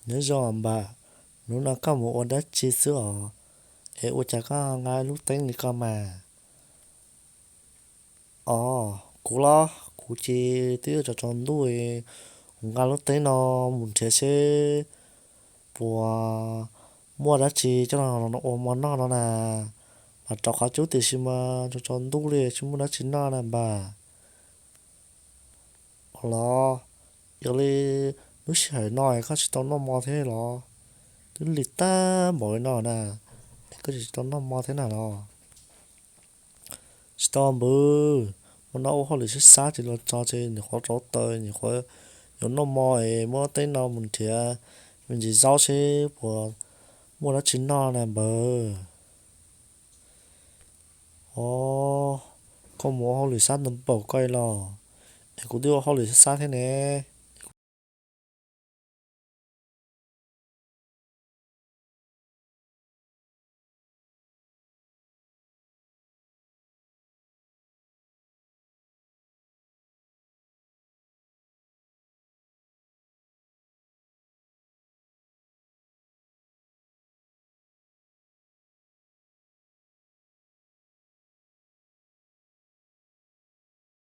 Nyob zoo npawg, hnub no koj mus ua dab tsi xwb os? Es ua cas koj nqa lub teeb li ko mas? Os, kuv los kuv ces twb yuav tsaus tsaus ntuj, kuv nqa lub teeb no mus nrhiav seb puas muaj dab tsi coj los ua mov noj no na. Mas rov qhov cub tiam sis mas tsaus tsaus ntuj li tsis muaj dab tsi noj na npawg. Los, yog li lub sij hawm no koj tsis tau noj mov thiab los? Twb lig tag npaum li no na, es koj tsis tau noj mov thiab na los? Tsis tau npawg, mus no ua hauj lwm sab sab ces los txog ces nyuam qhuav rauv taws, nyuam qhuav yuav noj mov es muab teeb no mus nrhiav me ntsis zaub seb puas muaj dab tsi noj na npawg. Os, koj mus ua hauj lwm sab ntau npaum koj los? Es kuv twb ua hauj lwm sab sab thiab ne.